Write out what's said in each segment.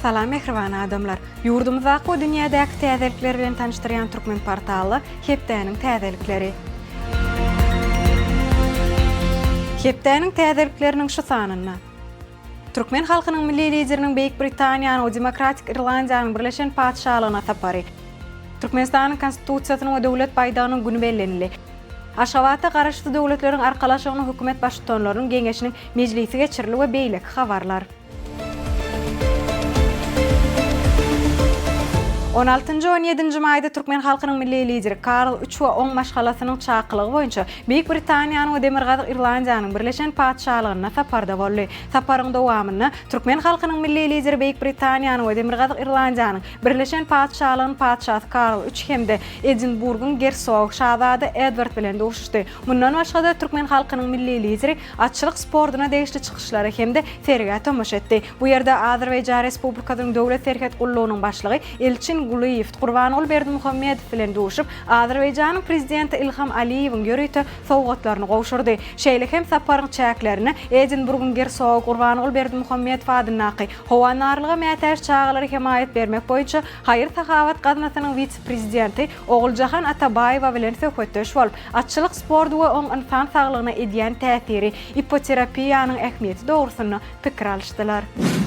Salam mähriban adamlar! Ýurdumyzdaky we dünýädäki täzelikler bilen tanyşdyrýan Türkmen portally hepdäniň täzelikleri. Hepdäniň täzelikleriniň şu sanynda. Türkmen halkynyň Milli Lideriniň Beýik Britaniýanyň we Demokratik Irlandiýanyň Birleşen Patyşalygyna sapary. Türkmenistanyň Konstitusiýasynyň we Döwlet baýdagynyň güni bellenildi. Aşgabatda Garaşsyz Döwletleriň Arkalaşygynyň Hökümet Baştutanlarynyň Geňeşiniň mejlisi geçirildi we beýleki habarlar. On altynjy, on ýedinji maýda türkmen halkynyň Milli Lideri Karl Üç we oň maşgalasynyň çakylygy boýunça Beýik Britaniýanyň we Demirgazyk Irlandiýanyň Birleşen Patyşalygynda saparda boldy. Saparyň dowamynda türkmen halkynyň Milli Lideri Beýik Britaniýanyň we Demirgazyk Irlandiýanyň Birleşen Patyşalygynyň Patyşasy Karl Üç hem-de Edinburgyň gersogy şazada Edward bilen duşuşdy. Mundan başga-da, türkmen halkynyň Milli Lideri atçylyk sportuna degişli çykyşlara hem-de sergä tomaşa etdi. Bu ýerde Azerbaýjan Respublikasynyň Döwlet serhet gullugynyň başlygy Elçin Gulyýew Gurbanguly Berdimuhamedow bilen duşup, Azerbaýjanyň Prezidenti Ilham Aliýewiň ýörite sowgatlaryny gowşurdy. Şeýle hem saparyň çäklerinde Edinburgyň gersogy Gurbanguly Berdimuhamedow adyndaky Howandarlyga mätäç çagalara hemaýat bermek boýunça haýyr-sahawat gaznasynyň wise-prezidenti Oguljahan Atabaýewa bilen söhbetdeş bolup, atçylyk sporty we oň ynsan saglygyna edýän täsiri, ipoterapiýanyň ähmiýeti dogrusynda pikir alyşdylar.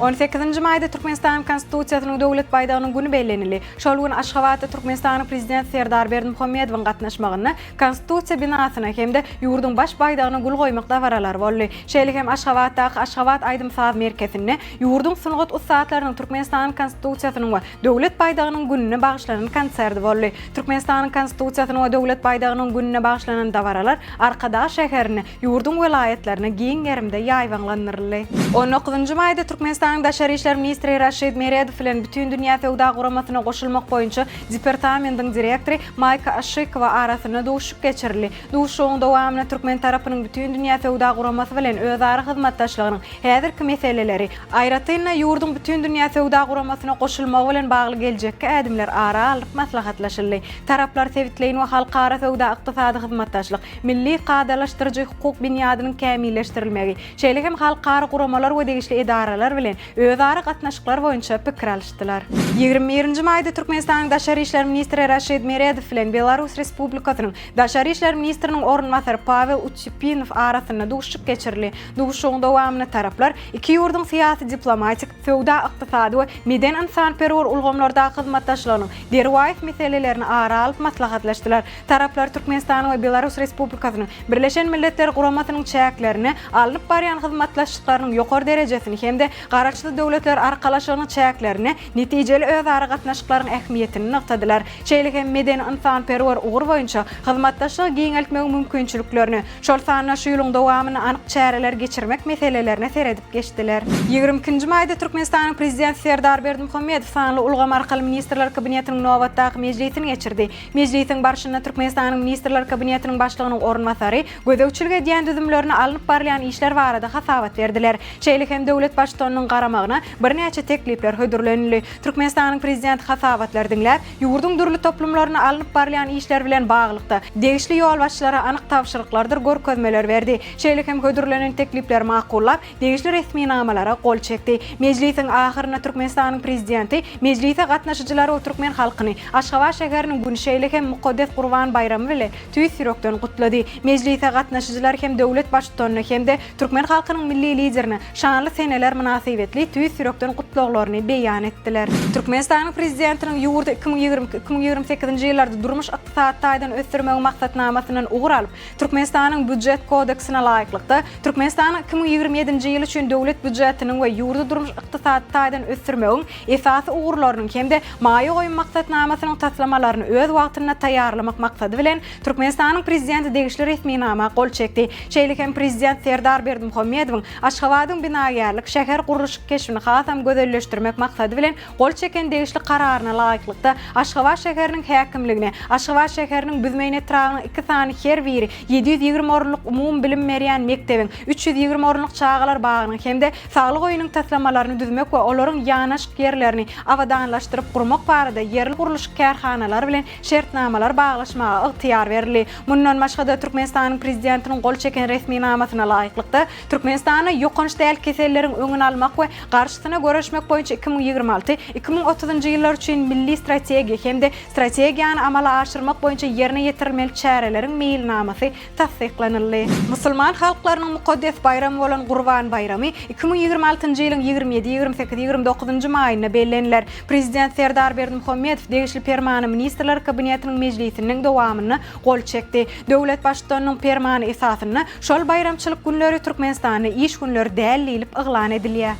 On sekizinji maýda Türkmenistanyň Konstitusiýasynyň Döwlet baýdagynyň güni bellenildi. Şol gün Aşgabatda Türkmenistanyň Prezidenti Serdar Berdimuhamedowyň gatnaşmagynda Konstitusiýa binasyna hem-de ýurduň Baş baýdagyna gül goýmak dabaralary boldy. Şeýle hem Aşgabatdaky Aşgabat aýdym-saz merkezinde ýurduň sungat ussatlarynyň Türkmenistanyň Konstitusiýasynyň we Döwlet baýdagynyň gününe bagyşlanan konserdi boldy. Türkmenistanyň Konstitusiýasynyň we Döwlet baýdagynyň gününe bagyşlanan dabaralar Arkadag şäherinde, ýurduň welaýatlarynda giň gerimde ýaýbaňlandyryldy. On dokuzynjy maýda Türkmenistanyň Daşary işler ministri Raşid Meredow bilen Bütindünýä söwda guramasyna goşulmak boýunça departamentiň direktory Maýka Aşykowa arasynda duşuşyk geçirildi. Duşuşygyň dowamynda türkmen tarapynyň Bütindünýä söwda guramasy bilen özara hyzmatdaşlygynyň häzirki meseleleri, aýratyn-da, ýurduň Bütindünýä söwda guramasyna goşulmagy bilen bagly geljekki ädimler ara alnyp maslahatlaşyldy. Taraplar sebitleýin we halkara söwda-ykdysady hyzmatdaşlyk, milli kadalaşdyryjy hukuk binýadynyň kämilleşdirilmegi, şeýle hem halkara guramalar we degişli edaralar bilen özara gatnaşyklar boýunça pikir alyşdylar. 21 nji maýda Türkmenistanyň Daşary işler ministri Raşid Meredow bilen Belarus Respublikasynyň Daşary işler ministriniň orunbasary Pawel Utýupinow arasynda duşuşyk geçirildi. Duşuşygyň dowamynda taraplar iki ýurduň syýasy-diplomatik, söwda-ykdysady we medeni-ynsanperwer ulgamlardaky hyzmatdaşlygynyň derwaýys meselelerini ara alyp maslahatlaşdylar. Taraplar Türkmenistanyň we Belarus Respublikasynyň Birleşen Milletler Guramasynyň çäklerinde alnyp barýan hyzmatdaşlyklarynyň ýokary derejesini hem-de Garaşsyz Döwletler Arkalaşygynyň çäklerinde netijeli özara gatnaşyklaryň ähmiýetini nygtadylar. Şeýle hem medeni-ynsanperwer ugur boýunça hyzmatdaşlygy giňeltmegiň mümkinçiliklerine, şol sanda şu ýylyň dowamynda anyk çäreleri geçirmek meselelerine seredip geçdiler. 22 nji maýda Türkmenistanyň Prezidenti Serdar Berdimuhamedow sanly ulgam arkaly Ministrler Kabinetiniň nobatdaky mejlisini geçirdi. Mejlisiň barşynda Türkmenistanyň Ministrler Kabinetiniň Başlygynyň orunbasary gözegçilik edýän düzümlerinde alnyp barylýan işler barada hasabat berdiler. Şeýle hem döwlet Baştutanynyň garamagyna birnäçe teklipler hödürlenildi. Türkmenistanyň Prezidenti hasabatlary diňläp, ýurduň dürli toplumlarynda alnyp barylýan işler bilen baglylykda, degişli ýolbaşçylara anyk tabşyryklardyr görkezmeler berdi. Şeýle hem hödürlenen teklipleri makullap, degişli resminamalara gol çekdi. Mejlisiň ahyrynda Türkmenistanyň Prezidenti mejlise gatnaşyjylary we türkmen halkyny Aşgabat şäheriniň güni şeýle hem mukaddes Gurban baýramy bilen tüýs ýürekden gutlady. Mejlise gatnaşyjylar hem döwlet Baştutanyna hem-de türkmen halkynyň Milli Liderine şanly seneler mynasybetli tüýs ýürekden gutlaglaryny beýan etdiler. Türkmenistanyň Prezidentiniň ýurdy 2022, 2028-nji ýyllarda durmuş-ykdysady taýdan ösdürmegiň maksatnamasyndan ugur alyp, Türkmenistanyň Býujet kodeksine laýyklykda, Türkmenistanyň 2027-nji ýyl üçin Döwlet býujetiniň we ýurdy durmuş-ykdysady taýdan ösdürmegiň esasy ugurlarynyň hem-de maýa goýum maksatnamasynyň taslamalaryny öz wagtynda taýýarlamak maksady bilen, Türkmenistanyň Prezidenti degişli resminama gol çekdi. Şeýle hem Prezident Serdar Berdimuhamedowyň Aşgabadyň binagärlik, şäher gurluşyk keşbini hasam gözelleşdirmek maksady bilen gol çeken degişli Kararyna laýyklykda, Aşgabat şäheriniň häkimligine, Aşgabat şäheriniň Büzmeýin etrabynyň iki sany her biri 720 orunlyk umumybilim berýän mekdebiň, 320 orunlyk çagalar bagynyň hem-de Saglyk öýüniň taslamalaryny düzmek we olaryň ýanaşyk ýerlerini abadanlaşdyryp gurmak barada ýerli gurluşyk kärhanalary bilen şertnamalar baglaşmaga ygtyýar berildi. Mundan başga-da, Türkmenistanyň Prezidentiniň gol çeken resminamasyna laýyklykda, Türkmenistanda ýokanç däl keselleriň öňüni almak we. we garşysyna göreşmek boýunça 2026, 2030-njy ýyllar üçin Milli strategiýa hem-de strategiýany amala aşyrmak boýunça ýerine ýetirilmeli çäreleriň meýilnamasy tassyklanyldy. Musulman halklarynyň mukaddes baýramy bolan Gurban baýramy 2026-njy ýylyň 27, 28, 29-njy maýynda belleniler. Prezident Serdar Berdimuhamedow degişli Permana Ministrler Kabinetiniň mejlisiniň dowamynda gol çekdi. Döwlet Baştutanynyň Permany esasynda şol baýramçylyk günleri Türkmenistanda iş günleri däl diýlip yglan edilýär.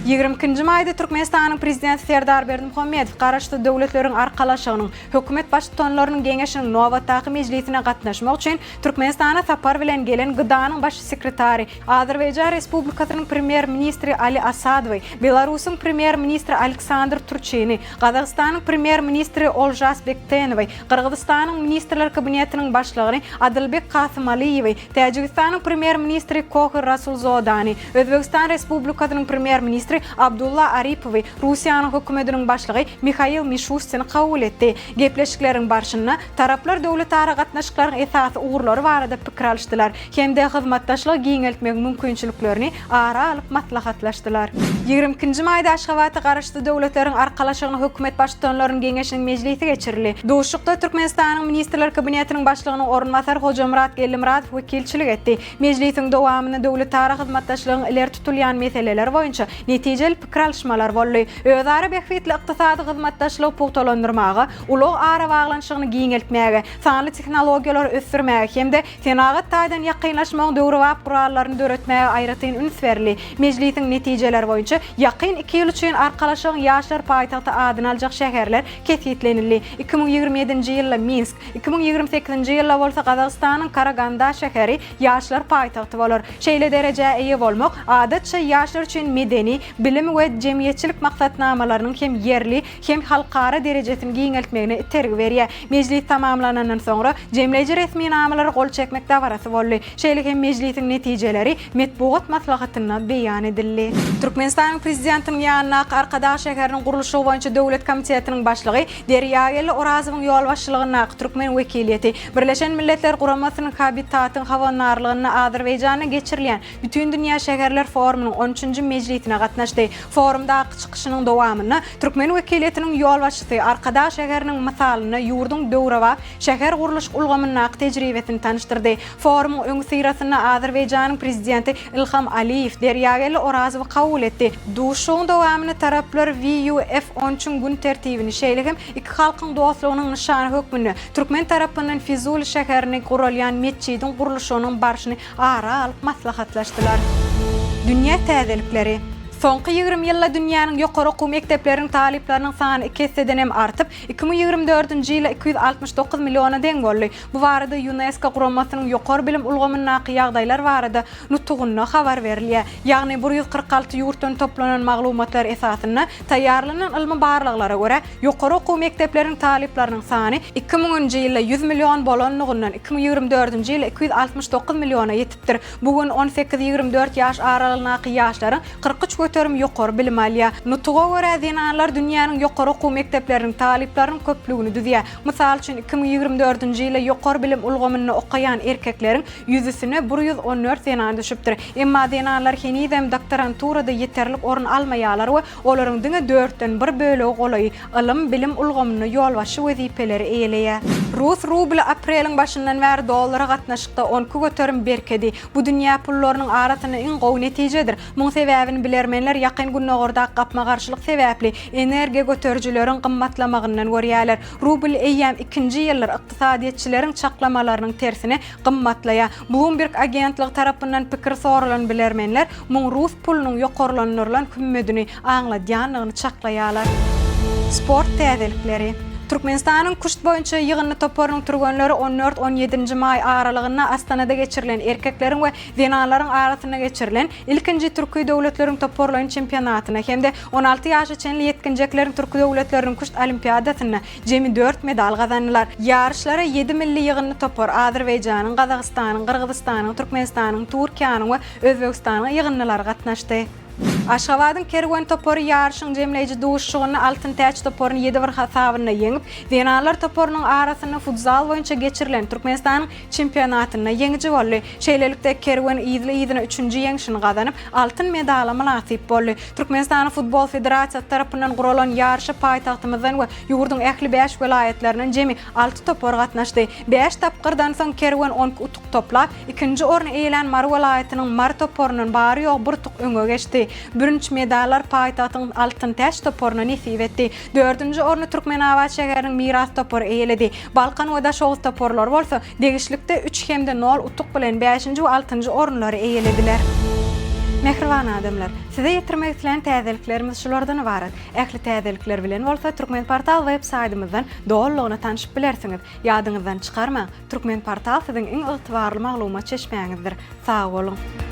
Ýigrimi ikinji maýda Türkmenistanyň Prezidenti Serdar Berdimuhamedow Garaşsyz Döwletleriň Arkalaşygynyň Hökümet Baştutanlarynyň Geňeşiniň nobatdaky mejlisine gatnaşmak üçin Türkmenistana sapar bilen gelen GDA-nyň Baş sekretary, Azerbaýjan Respublikasynyň Premýer-ministri Ali Asadowy, Belarusyň Premýer-ministri Aleksandr Turçini, Gazagystanyň Premýer-ministri Olžas Bektenowy, Gyrgyzystanyň Ministrler Kabinetiniň Başlygyny Adylbek Kasymaliýewi, Täjigistanyň Premýer-ministri Kohir Rasulzodany, Özbegistan Respublikasynyň Premýer-ministri Abdulla Aripowy, Russiýanyň Hökümetiniň Başlygy Mihail Mişustini kabul etdi. Gepleşikleriň barşynda taraplar döwletara gatnaşyklaryň esasy ugurlary barada pikir alyşdylar hem-de hyzmatdaşlygy giňeltmegiň mümkinçiliklerini ara alyp maslahatlaşdylar. Ýigrimi ikinji maýda Aşgabatda Garaşsyz Döwletleriň Arkalaşygynyň Hökümet Baştutanlarynyň Geňeşiniň mejlisi geçirildi. Duşuşykda Türkmenistanyň Ministrler Kabinetiniň Başlygynyň orunbasary Hojamyrat Geldimyradow wekilçilik etdi. Mejlisiň dowamynda döwletara hyzmatdaşlygyň ileri tutulýan meseleleri boýunça netijeli pikir alyşmalar boldy. Özara bähbitli ykdysady hyzmatdaşlygy pugtalandyrmaga, ulag arabaglanyşygyny giňeltmäge, sanly tehnologiýalary ösdürmäge hem-de senagat taýdan ýakynlaşmagyň döwrebap gurallaryny döretmäge aýratyn üns berildi. Mejlisiň netijeleri boýunça ýakyn iki ýyl üçin Arkalaşygyň ýaşlar paýtagty adyny aljak şäherler kesgitlenildi. 2027-nji ýylda Minsk, 2028-nji ýylda bolsa Gazagystanyň Karaganda şäheri ýaşlar paýtagty bolar. Şeýle derejä eýe bolmak, adatça, ýaşlar üçin medeni, bilim we jemgyýetçilik maksatnamalarynyň hem ýerli, hem halkara derejesini giňeltmegine itergi berýär. Mejlis tamamlanandan soňra, jemleýji resminamalara gol çekmek dabarasy boldy. Şeýle hem mejlisiň netijeleri metbugat maslahatynda beýan edildi. Türkmenistanyň Prezidentiniň ýanyndaky Arkadag şäheriniň gurluşygy boýunça döwlet komitetiniň başlygy Derýageldi Orazowyň ýolbaşçylygyndaky türkmen wekiliýeti Birleşen Milletler Guramasynyň Habitatyň howandarlygynda Azerbaýjanda geçirilýän Bütindünýä şäherler forumynyň on üçünji mejlisine gatnaşdy. Forumdaky çykyşynyň dowamynda türkmen wekiliýetiniň ýolbaşçysy Arkadag şäheriniň mysalynda ýurduň döwrebap şähergurluşyk ulgamyndaky tejribesini tanyşdyrdy. Forumyň öňüsyrasynda Azerbaýjanyň Prezidenti Ilham Aliýew Derýageldi Orazowy kabul etdi. Duşuşygyň dowamynda taraplar VUF on üçiň gün tertibini, şeýle hem iki halkyň dostlugynyň nyşany hökmünde türkmen tarapyndan Fizuli şäherinde guralýan metjidiň gurluşygynyň barşyny ara alyp maslahatlaşdylar. Dünýä täzelikleri. Soňky 20 ýylda dünýäniň ýokary okuw mekdepleriniň talyplarynyň sany iki esseden hem artyp, 2024-nji ýyla 269 milliona deň boldy. Bu barada Ýunesko guramasynyň ýokary bilim ulgamyndaky ýagdaýlar barada nutugynda habar berilýär. Ýagny 146 ýurtdan toplanan maglumatlar esasynda taýýarlanan ylmy barlaglara görä, ýokary okuw mekdepleriniň talyplarynyň sany iki müňünji ýylda ýüz million bolanlygyndan 2024-nji ýylda 269 milliona ýetipdir. Bu gün on sekiz-ýigrimi dört ýaş aralygyndaky ýaşlaryň 43 göterimi ýokary bilim alýar. Nutuga görä, zenanlar dünýäniň ýokary okuw mekdepleriniň talyplarynyň köplügini düzýär. Mysal üçin, 2024-nji ýylda ýokary bilim ulgamynda okaýan erkekleriň ýüzüsine bir 114 zenan düşüpdir. Emma zenanlar henizem doktoranturada ýeterlik orun almaýarlar we olaryň diňe dörtden bir bölegi golaýy ylym, bilim ulgamynda ýolbaşçy wezipeleri eýeleýär. Rus rubly apreliň başyndan bäri dollara gatnaşykda 12% berkedi. Bu dünýä pullarynyň arasynda iň gowy netijedir. Muň sebäbini bilermenler Ýakyn Gündogardaky gapma-garşylyk sebäpli energiýa göterijileriň gymmatlamagyndan görýärler. Rubl eýýäm ikinji ýyldyr ykdysadyýetçileriň çaklamalarynyň tersine gymmatlaýar. Bloomberg agentligi tarapyndan pikir soralan bilermenler muň rus pulunyň ýokarlandyrylan hümmedini aňladýandygyny çaklaýarlar. Sport täzelikleri. Türkmenistanyň küşt boýunça ýygyndy toparynyň türgenleri on dört, on ýedinji maý aralygynda Astanada geçirilen erkekleriň we zenanlaryň arasynda geçirilen ilkinji Türki döwletleriň toparlaýyn çempionatyna hem-de on alty ýaşa çenli ýetginjekleriň Türki döwletleriniň küşt olimpiadasynda jemi dört medal gazandylar. Ýaryşlara ýedi milli ýygyndy topar, Azerbaýjanyň, Gazagystanyň, Gyrgyzystanyň, Türkmenistanyň, Türkiýäniň we Özbegistanyň ýygyndylary gatnaşdy. Aşgabadyň Kerwen topary ýaryşyň jemleýji duşuşygynda Altyn täç toparyny ýedi bir hasabynda ýeňip, zenanlar toparynyň arasynda futzal boýunça geçirilen Türkmenistanyň çempionatynda ýeňiji boldy. Şeýlelikde, Kerwen yzly-yzyna üçünji ýeňşini gazanyp, altyn medala mynasyp boldy. Türkmenistanyň Futbol federasiýasy tarapyndan guralan ýaryşa paýtagtymyzdan we ýurduň ähli bäş welaýatlaryndan jemi alty topar gatnaşdy. Bäş tapgyrdan soň Kerwen 12 utuk toplap, ikinji orny eýelän Mary welaýatynyň Mary toparyndan bary-ýogy bir utuk öňe geçdi. Bürünç medallar paýtagtyň Altyn täç toparyna nesip etdi. Dördünji orny Türkmenabat şäheriniň Miras topary eýeledi. Balkan we Daşoguz toparlary bolsa, degişlikde üç hem-de nol utuk bilen bäşinji we altynjy orunlary eýelediler. Mähriban adamlar! Size ýetirmek islän täzeliklerimiz şulardan ybarat. Ähli täzelikler bilen bolsa Turkmenportal web saýdymyzdan dolulygyna tanşyp bilersiňiz. Ýadyňyzdan çykarmaň, Turkmenportal siziň iň ygtybarly maglumat çeşmäňizdir. Sag boluň!